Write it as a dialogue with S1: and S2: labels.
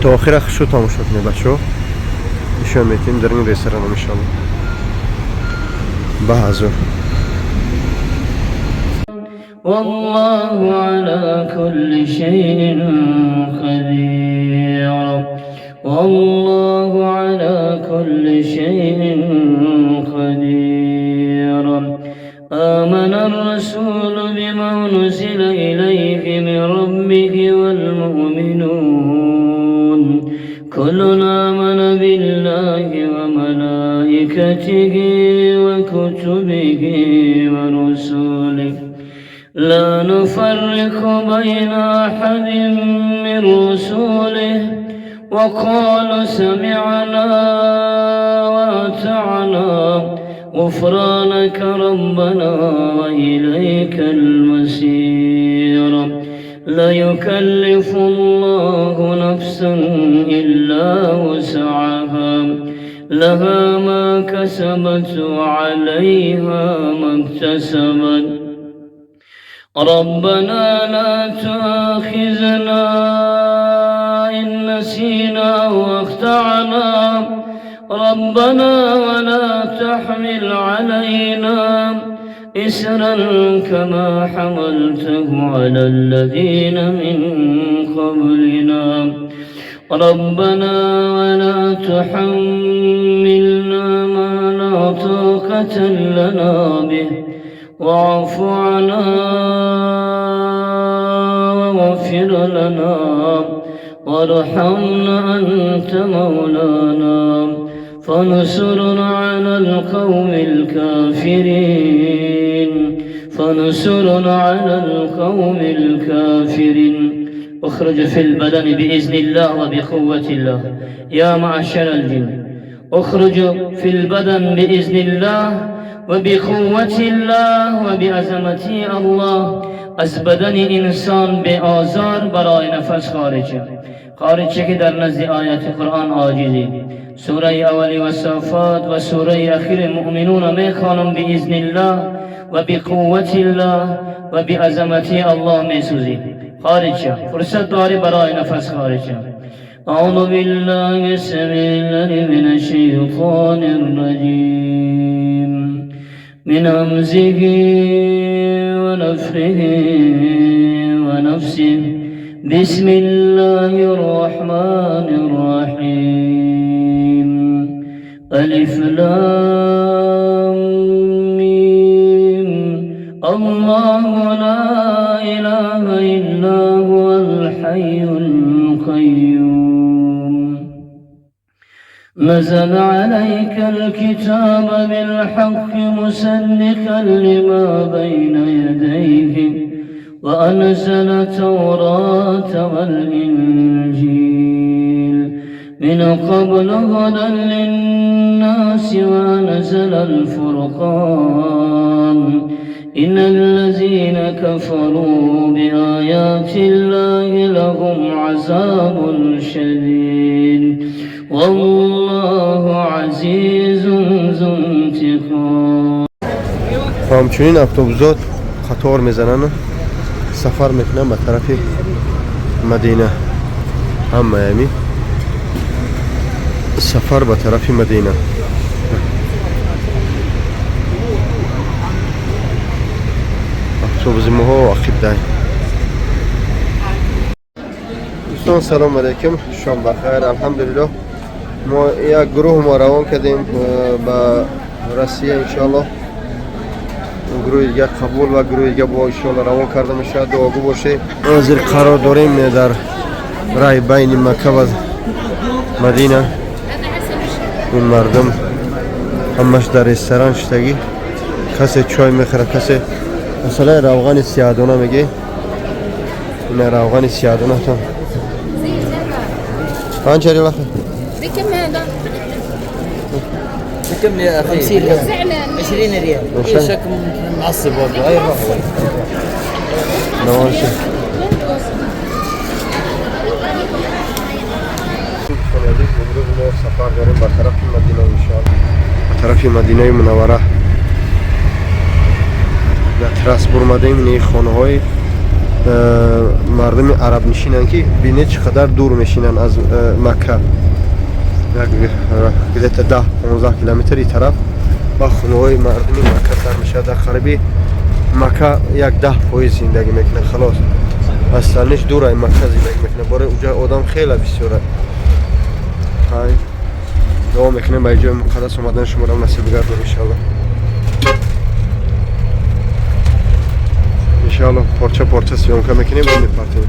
S1: То охира хушу тамошо кунед, бачаҳо. Нишон метиҳем дар ин ресторанам, иншалло. Ба ҳазур.
S2: والله على كل شيء قدير. والله على كل شيء قدير. آمن الرسول بما أنزل إليه من ربه والمؤمنون. كل آمن بالله وملائكته وكتبه ورسله. لا نفرق بين أحد من رسله. وقالوا سمعنا وأطعنا. غفرانك ربنا وإليك المصير. لا يكلف الله نفسا إلا وسعها. لها ما كسبت وعليها ما اكتسبت. ربنا لا تؤاخذنا إن نسينا واخطأنا. ربنا ولا تحمل علينا إسرا كما حملته على الذين من قبلنا. ربنا ولا تحملنا ما لا طاقة لنا به. واعف عنا واغفر لنا وارحمنا، أنت مولانا، فانصرنا على القوم الكافرين. فانصرنا على القوم الكافرين. اخرج في البدن بإذن الله وبقوة الله. يا معشر الجن، اخرج في البدن بإذن الله وبقوة الله وبعظمة الله. از بدن انسان به آزار برای نفس خارج، خارج که در نزد آیت قرآن عاجزی. سوره اولی والصافات و سوره اخیر مؤمنون میخوانم. باذن الله و بقوت الله و بعظمت الله میسوزی. خارج شو، فرصت داری برای نفس خارج شو. أعوذ بالله السميع العليم من الشيطان الرجيم، من همزه ونفخه ونفسه. بسم الله الرحمن الرحيم. ألف لام ميم. الله لا إله إلا هو الحي القيوم. نزل عليك الكتاب بالحق مصدقا لما بين يديه وأنزل التوراة والإنجيل من قبل هدى للناس وأنزل الفرقان. إن الذين كفروا بآيات الله لهم عذاب شديد. والله عزيز ذو انتقام.
S1: Ҳамчунин автобусот қатор мезананд, сафар мекунанд ба тарафи Мадина. Ҳамаи сафар ба тарафи Мадина. Автобуси моҳо ақибдай. Дӯстон, салом алейкум, шом бахайр. Алҳамдулиллоҳ, мо як гурӯҳ мо равон кардем ба Россия. Иншоаллоҳ, гурӯҳи дигар қабул ва гурӯҳи дигар бо иншоалло равон карда мешавад. Дуогӯ бошед. Ҳозир қарор дорем дар рай байни Макка ва Мадина. Ин мардум ҳамаш дар ресторан шиштагӣ, касе чой мехӯрад, касе масалан равғани сиёҳдона мегӣ. Ина равғани сиёҳдонатон панҷ риёл, ахи.
S3: بكم هذا؟
S4: بكم يا اخي؟
S5: 50 ريال.
S4: 20 ريال.
S1: عشان-
S4: شكل معصب برضه، هاي الرفض.
S1: نوانشи. Имрӯз мо сафар дорем ба тарафи Мадина, иншоалло, ба тарафи Мадинаи Мунаввара. Дар трасс бурмадем, ини хонаҳои Мардуми арабнишинанд, ки бинед, чӣ қадар дур мешинанд аз Макка, где-то 10-15 километр и тараф ба хонаҳои мардуми Макка сар мешавад. Дар қариби Макка як 10% зиндагӣ мекунад, халос. Остальныйш дураи Макка зиндагӣ мекунад, бораи уҷа одам хеле бисёра. Ҳай, дуо мекунем, ба ҷои муқаддас омадан шуморо насиб гардон, иншалло. Иншалло, порча порча съёмка мекунем ва мепартем.